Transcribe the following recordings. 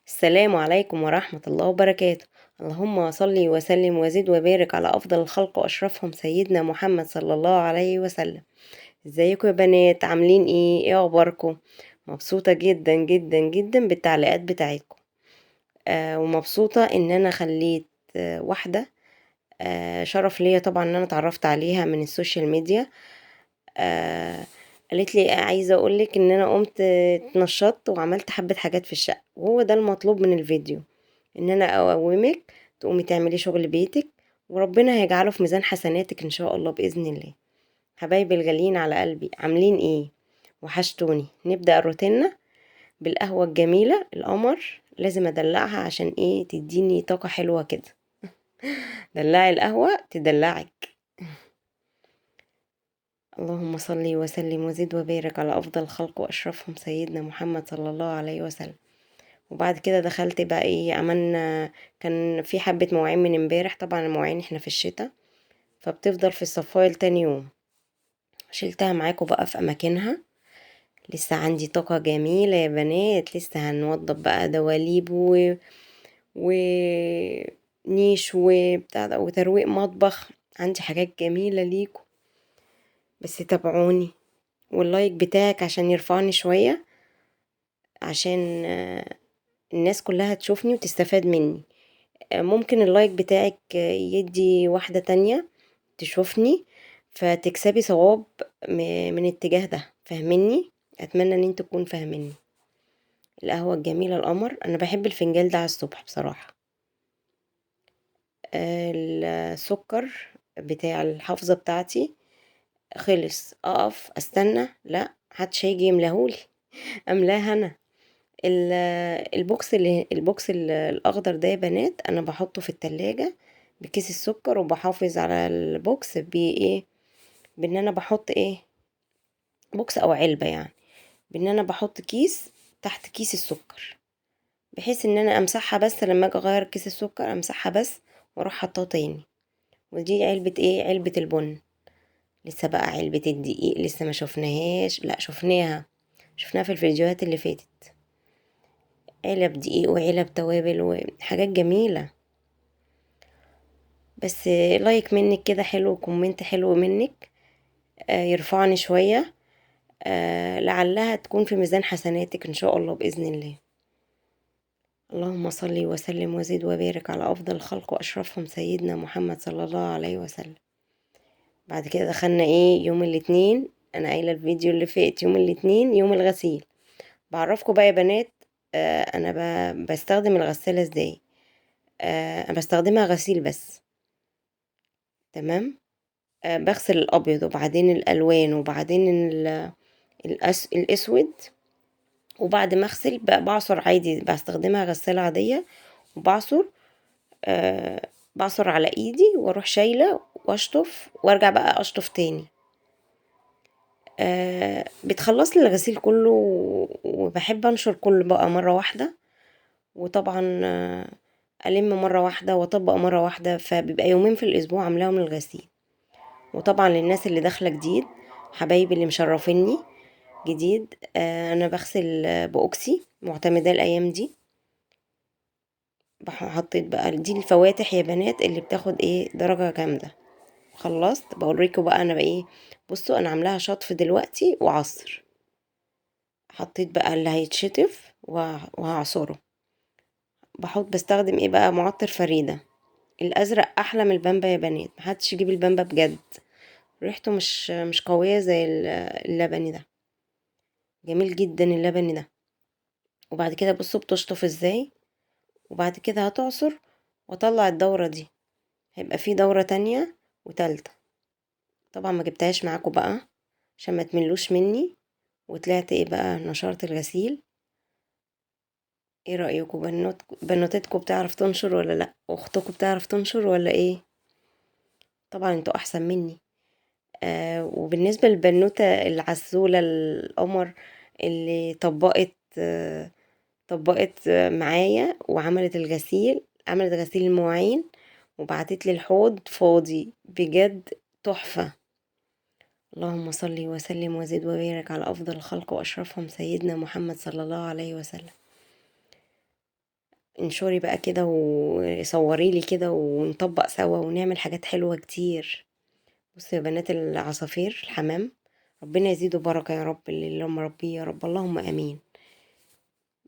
السلام عليكم ورحمة الله وبركاته. اللهم صل وسلم وزد وبارك على أفضل الخلق وأشرفهم سيدنا محمد صلى الله عليه وسلم. ازيكم يا بنات؟ عاملين ايه؟ ايه اخباركم؟ مبسوطة جدا جدا جدا بالتعليقات بتاعتكم، ومبسوطة ان انا خليت واحدة، شرف ليا طبعا ان انا اتعرفت عليها من ال social media. قالت لي عايزة اقولك ان انا قمت اتنشطت وعملت حبة حاجات في الشقة، وهو ده المطلوب من الفيديو، ان انا اقومك تقومي تعملي شغل بيتك وربنا هيجعله في ميزان حسناتك ان شاء الله باذن الله. حبايبي الغاليين على قلبي، عاملين ايه؟ وحشتوني. نبدأ روتيننا بالقهوة الجميلة القمر، لازم ادلعها عشان ايه؟ تديني طاقة حلوة كده. دلعي القهوة تدلعك. اللهم صل وسلم وزد وبارك على أفضل الخلق وأشرفهم سيدنا محمد صلى الله عليه وسلم. وبعد كده دخلت بقى ايه، عملنا كان في حبة مواعين من امبارح، طبعا المواعين احنا في الشتاء فبتفضل في الصفاية لتاني يوم، شلتها معاكم بقى في أماكنها. لسه عندي طاقة جميلة يا بنات، لسه هنوضب بقى دواليب ونيش وبتاع ده وترويق مطبخ، عندي حاجات جميلة ليكم بس تابعوني، وال like بتاعك عشان يرفعني شوية، عشان الناس كلها تشوفني وتستفاد مني. ممكن ال like بتاعك يدي واحدة تانية تشوفني فتكسبي ثواب من الاتجاه ده، فاهميني؟ اتمنى ان انتوا تكونوا فاهميني. القهوة الجميلة القمر، انا بحب الفنجان ده على الصبح بصراحة. السكر بتاع الحافظة بتاعتي خلص، اقف استنى؟ لا، محدش هيجي يملاهولي، املاها انا. البوكس الاخضر ده يا بنات انا بحطه في التلاجة بكيس السكر، وبحافظ على ال box بايه؟ بان انا بحط ايه، box او علبة يعني، بان انا بحط كيس تحت كيس السكر، بحيث ان انا امسحها بس لما اجي اغير كيس السكر، امسحها بس واروح حطاه تاني. ودي علبة ايه؟ علبة البن. لسه بقى علبة الدقيق لسه ما شفناهاش، لا شفناها في الفيديوهات اللي فاتت. علب دقيق وعلب توابل وحاجات جميلة. بس like منك كده حلو، و comment حلو منك، يرفعني شوية، لعلها تكون في ميزان حسناتك إن شاء الله بإذن الله. اللهم صل وسلم وزد وبارك على أفضل الخلق وأشرفهم سيدنا محمد صلى الله عليه وسلم. بعد كده دخلنا ايه؟ يوم الاثنين. انا قايله الفيديو اللي فات يوم الاثنين يوم الغسيل. بعرفكم بقى يا بنات، انا بستخدم الغساله ازاي. انا بستخدمها غسيل بس، تمام. بغسل الابيض وبعدين الالوان وبعدين الاسود، وبعد ما اغسل بعصر عادي، بستخدمها غساله عاديه وبعصر، بعصر على ايدي واروح شايله واشطف وارجع بقى اشطف تاني. بتخلص لي الغسيل كله، وبحب انشر كله بقى مره واحده، وطبعا، الم مره واحده واطبق مره واحده، فبيبقى يومين في الاسبوع عاملاهم الغسيل. وطبعا للناس اللي داخله جديد، حبايبي اللي مشرفيني جديد، انا بغسل باوكسي معتمده الايام دي. حطيت بقى دي الفواتح يا بنات اللي بتاخد ايه درجه جامده. خلصت بوريكم بقى انا بقى ايه. بصوا انا عاملاها شطف دلوقتي وعصر، حطيت بقى اللي هيتشطف وهعصره. بستخدم ايه بقى؟ معطر فريده الازرق، احلى من البامبا يا بنات، محدش يجيب البامبا بجد، ريحته مش قويه زي اللبني ده، جميل جدا اللبني ده. وبعد كده بصوا بتشطف ازاي، وبعد كده هتعصر واطلع الدوره دي، هيبقى في دوره تانية وتالتة. طبعا ما جبتهاش معاكم بقى عشان ما تملوش مني. وطلعت ايه بقى؟ نشرت الغسيل. ايه رايكم؟ بنوتتكم بتعرف تنشر ولا لا؟ اختكم بتعرف تنشر ولا ايه؟ طبعا انتوا احسن مني. وبالنسبه للبنوته العسوله القمر اللي طبقت معايا وعملت الغسيل، عملت غسيل المواعين وبعتت لي الحوض فاضي، بجد تحفة. اللهم صل وسلم وزد وبارك على أفضل الخلق وأشرفهم سيدنا محمد صلى الله عليه وسلم. انشري بقى كده وصوري لي كده ونطبق سوا ونعمل حاجات حلوة كتير. بصوا يا بنات العصافير الحمام، ربنا يزيده بركة يا رب اللي مربيه يا رب، اللهم امين.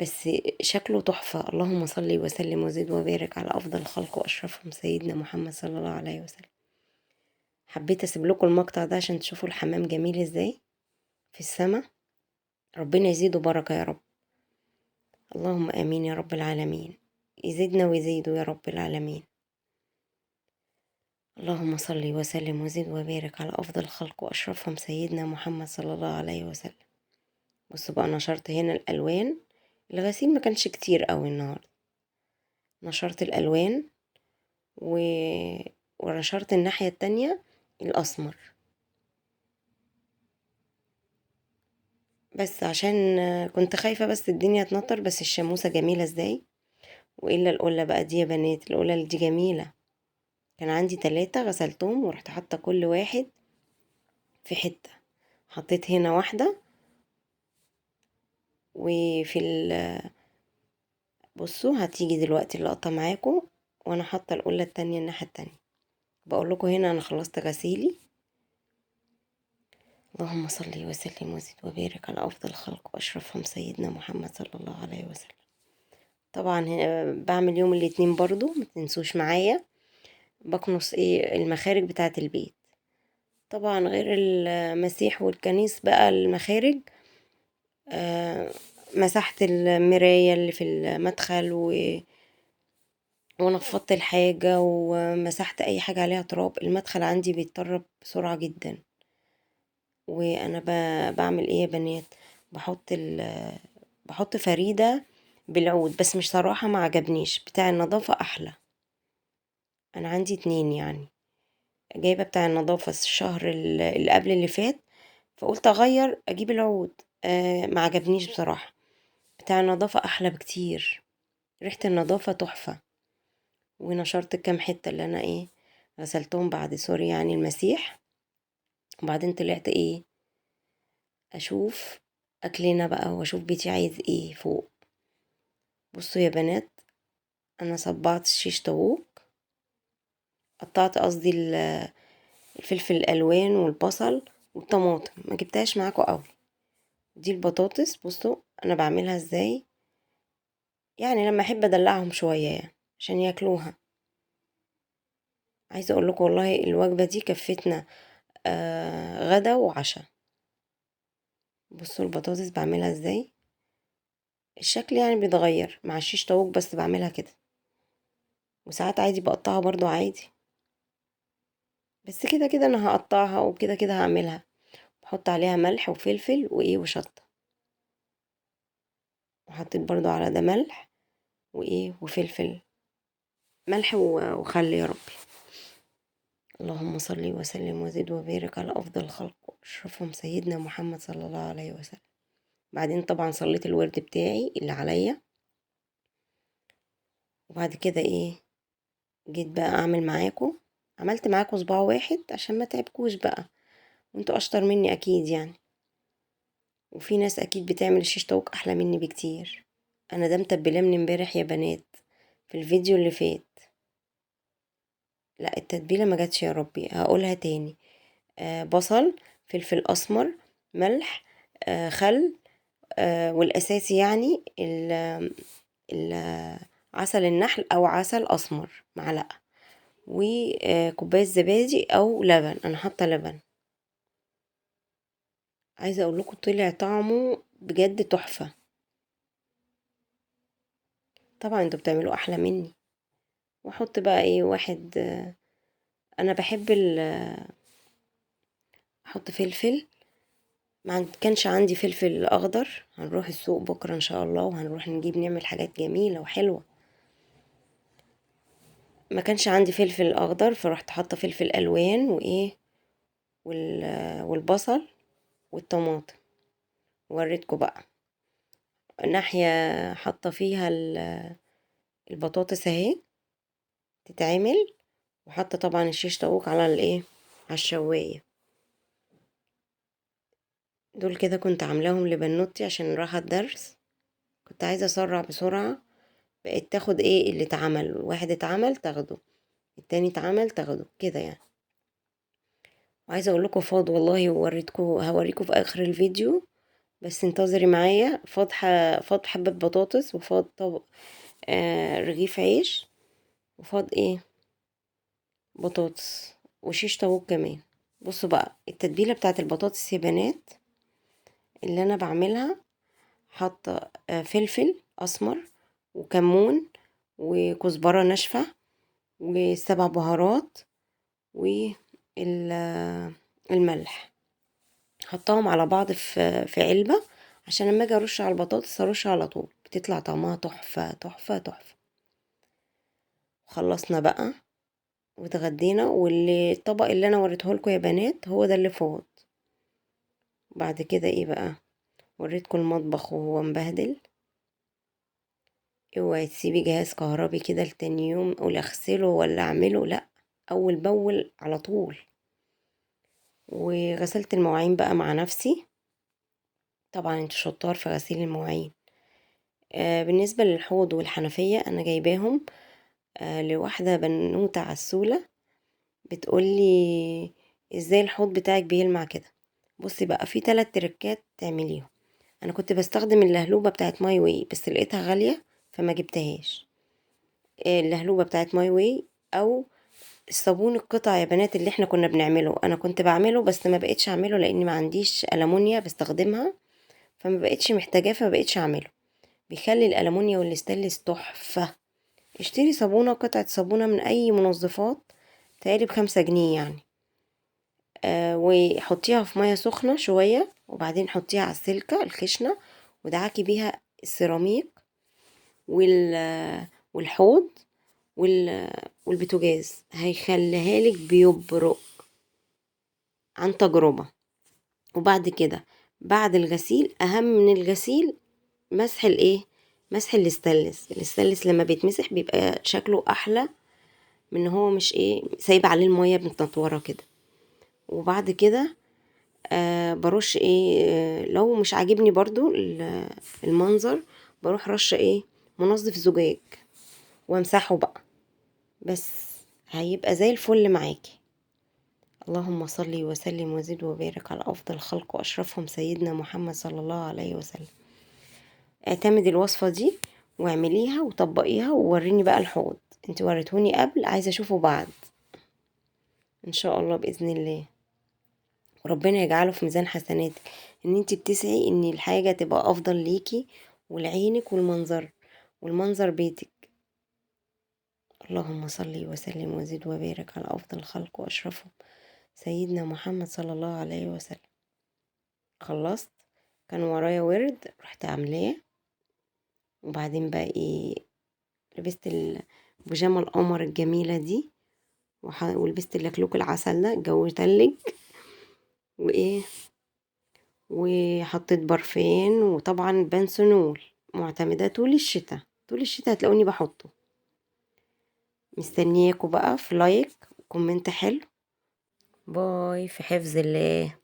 بس شكله تحفة. اللهم صلي وسلم وزد وبارك على افضل الخلق واشرفهم سيدنا محمد صلى الله عليه وسلم. حبيت اسيب لكم المقطع ده عشان تشوفوا الحمام جميل ازاي في السماء. ربنا يزيده بركة يا رب، اللهم امين يا رب العالمين، يزيدنا ويزيده يا رب العالمين. اللهم صل وسلم وزد وبارك على افضل الخلق واشرفهم سيدنا محمد صلى الله عليه وسلم. بصوا بقى نشرت هنا الالوان، الغسيل ما كانش كتير قوي النهارده، نشرت الالوان ونشرت الناحية التانية الاسمر، بس عشان كنت خايفة بس الدنيا تنطر. بس الشموسه جميلة ازاي. والا القلة بقى دي يا بنات، القلة دي جميلة، كان عندي 3 غسلتهم ورحت حاطه كل واحد في حتة، حطيت هنا واحدة وفي بصوا هتيجي دلوقتي اللقطة معاكم وانا حاطه القلة التانية الناحية التانية. بقول لكم هنا انا خلصت غسيلي. اللهم صل وسلم وزد وبارك على افضل الخلق واشرفهم سيدنا محمد صلى الله عليه وسلم. طبعا بعمل يوم الاثنين برضو ما تنسوش معايا، بكنس ايه المخارج بتاعه البيت، طبعا غير المسيح والكنيس بقى المخارج. مسحت المراية اللي في المدخل ونفضت الحاجة ومسحت اي حاجة عليها تراب. المدخل عندي بيتطرب بسرعة جدا. وانا بعمل ايه يا بنات، بحط فريدة بالعود، بس مش صراحة ما عجبنيش، بتاع النظافة احلى. انا عندي 2 يعني، جايبة بتاع النظافة الشهر اللي قبل اللي فات، فقلت اغير اجيب العود. ما عجبنيش بصراحة، بتاع النظافة احلى بكتير، ريحة النظافة تحفة. ونشرت كام حتة اللي انا ايه غسلتهم بعد سوري يعني المسيح. وبعدين طلعت ايه اشوف اكلنا بقى واشوف بيتي عايز ايه فوق. بصوا يا بنات انا صبعت الشيش طاووق، قطعت قصدي الفلفل الالوان والبصل والطماطم، ما جبتهاش معاكم قوي. دي البطاطس بصوا انا بعملها ازاي، يعني لما احب ادلعهم شوية يعني عشان ياكلوها. عايزه اقول لكم والله الوجبة دي كفتنا غدا وعشاء. بصوا البطاطس بعملها ازاي، الشكل يعني بيتغير مع الشيش طاووق، بس بعملها كده. وساعات عادي بقطعها برضو عادي، بس كده كده انا هقطعها وكده كده هعملها. بحط عليها ملح وفلفل وايه وشطه، وحطيت برضو على ده ملح وايه وفلفل، ملح وخل يا ربي. اللهم صل وسلم وزد وبارك على افضل الخلق واشرفهم سيدنا محمد صلى الله عليه وسلم. بعدين طبعا صليت الورد بتاعي اللي عليا، وبعد كده ايه جيت بقى اعمل معاكم، عملت معاكم صباع واحد عشان ما تعبكوش بقى، وانتوا اشطر مني اكيد يعني، وفي ناس اكيد بتعمل الشيش طاووق احلى مني بكتير. انا ده متبلاه من امبارح يا بنات في الفيديو اللي فات، لا التتبيله ما جاتش يا ربي، هقولها تاني. بصل، فلفل اسمر، ملح، خل، والاساسي يعني عسل النحل او عسل اسمر معلقه، وكوبايه زبادي او لبن، انا حاطه لبن. عايزه اقول لكم طلع طعمه بجد تحفة. طبعا انتوا بتعملوه احلى مني. واحط بقى ايه واحد، انا بحب احط فلفل، ما كانش عندي فلفل اخضر. هنروح السوق بكره ان شاء الله وهنروح نجيب نعمل حاجات جميلة وحلوه. ما كانش عندي فلفل اخضر فرحت حاطه فلفل الوان وايه والبصل والطماطم. وريتكم بقى ناحية حاطه فيها البطاطس اهي تتعمل، وحاطه طبعا الشيش طاووق على الايه على الشوايه. دول كده كنت عاملاهم لبنوتي عشان راحة الدرس، كنت عايزه اسرع بسرعة بقت تاخد ايه اللي اتعمل، واحد اتعمل تاخده، التاني اتعمل تاخده كده يعني. وعايزه اقول لكم فاض والله، ووريتكم، هوريكم في اخر الفيديو، بس انتظري معايا. فاض حبه بطاطس، وفاض طبق رغيف عيش، وفاض ايه بطاطس، وشيش طاووق كمان. بصوا بقى التتبيله بتاعت البطاطس يا بنات اللي انا بعملها، حاطه فلفل اسمر وكمون وكزبره ناشفة وسبع بهارات والملح، حطاهم على بعض في علبة عشان لما اجي ارش على البطاطس ارش على طول، بتطلع طعمها تحفة تحفة تحفة. خلصنا بقى واتغدينا، واللي الطبق اللي انا وريته لكم يا بنات هو ده اللي فاض. بعد كده ايه بقى، وريتكم المطبخ وهو مبهدل. اوعي تسيبي جهاز كهربي كده لتاني يوم قولي اغسله ولا اعمله، لا، اول باول على طول. وغسلت المواعين بقى مع نفسي، طبعا انتوا شطار في غسيل المواعين. بالنسبة للحوض والحنفية انا جايباهم لواحدة بنوتة عسولة بتقولي ازاي الحوض بتاعك بيلمع كده. بصي بقى في 3 تريكات تعمليهم. انا كنت بستخدم اللهلوبة بتاعت ماي واي بس لقيتها غالية فما جبتهاش. اللهلوبة بتاعت ماي واي او الصابون القطع يا بنات اللي احنا كنا بنعمله، انا كنت بعمله بس ما بقيتش اعمله لان ما عنديش ألمونيا بستخدمها، فما بقيتش محتاجاه فما بقيتش اعمله. بيخلي الألمونيا والستانلس تحفة. اشتري صابونة، قطعة صابونة من اي منظفات تقريبا ب5 جنيه يعني، وحطيها في مية سخنة شوية، وبعدين حطيها على السلكة الخشنة ودعكي بيها السيراميك والحوض والبوتاجاز، هيخليها لك بيبرق عن تجربة. وبعد كده بعد الغسيل، اهم من الغسيل مسح الايه، مسح الستانلس. الستانلس لما بيتمسح بيبقى شكله احلى من ان هو مش ايه سايب عليه المية متنطوره كده. وبعد كده برش ايه، لو مش عاجبني برضو المنظر بروح رشه ايه منظف زجاج وامسحه بقى، بس هيبقى زي الفل معاكي. اللهم صل وسلم وزد وبارك على افضل خلق واشرفهم سيدنا محمد صلى الله عليه وسلم. اعتمدي الوصفة دي واعمليها وطبقيها ووريني بقى الحوض، انت وريتهوني قبل، عايزه اشوفه بعد ان شاء الله باذن الله. وربنا يجعله في ميزان حسناتك ان انت بتسعي ان الحاجة تبقى افضل ليكي ولعينك والمنظر بيتك. اللهم صل وسلم وزد وبارك على افضل الخلق واشرفهم سيدنا محمد صلى الله عليه وسلم. خلصت، كان ورايا ورد رحت عاملاه، وبعدين بقى ايه لبست البيجامه القمر الجميلة دي، ولبست اللكلوك العسل ده، الجو تلج، وايه وحطيت برفان، وطبعا بنسونول معتمدة طول الشتاء، طول الشتاء هتلاقوني بحطه. مستنياكوا بقى في like و comment حلو. bye، في حفظ الله.